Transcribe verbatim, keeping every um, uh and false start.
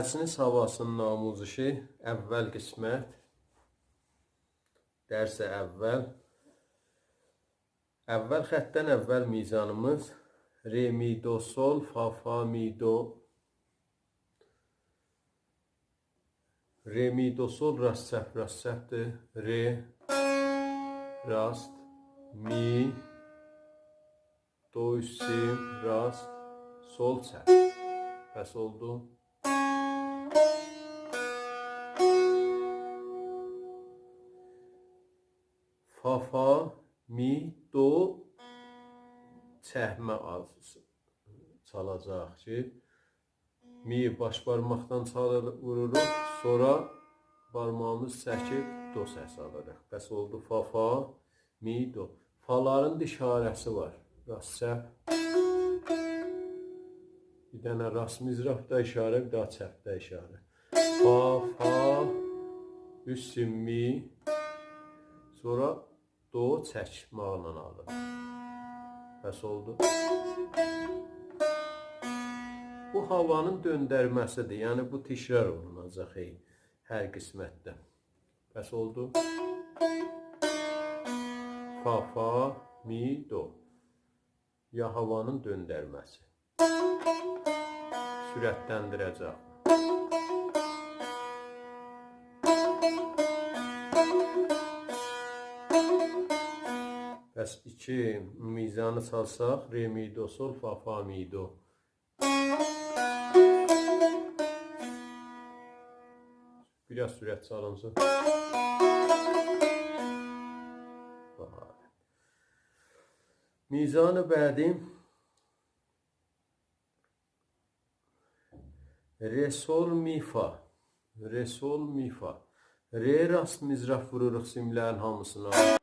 تحصیل هاواسی‌نین آموزشی، اول قسمت، درس اول. اول خطدن اول میزانیمیز ر، می، دو، سل، فا، فا، می، دو. ر، می، دو، سل، راست، چپ، راست، چپدیر. ر، راست، می، دو، اوست سیم، راست، سل، چپ. پس اولدو. فا، فا، می، دو، چکمه آز چالاجاق کی، می باش بارماقدان چالیر، ووروروق، سونرا بارماغیمیز چکیب دو سسی آلیریق. پس اولدو فا، فا، می، دو. فالارین دا اشاره‌سی وار. راست، چپ. بیر دنه راست مضرابدا اشاره، بیر دنه چپده اشاره. فا، فا، اوست سیم، می، سونرا دو چکمکله آلیر. پس اولدو. بو هاوانین دؤندرمه‌سی‌دیر. یعنی بو تکرار اولوناجاق هی، هر قسمتده. پس اولدو. فا، فا، می، دو. یا هاوانین دؤندرمه‌سی. سرعتلندیره‌جک. پس ایکی میزانی چالساق، ر، می، دو، سل، فا، فا، می، دو. بیر آز سرعت چالینسین. میزان بعدی ر، سل، می، فا. ر، سل، می، فا. ر، راست مضراب ووروروق سیملرین هامیسینا.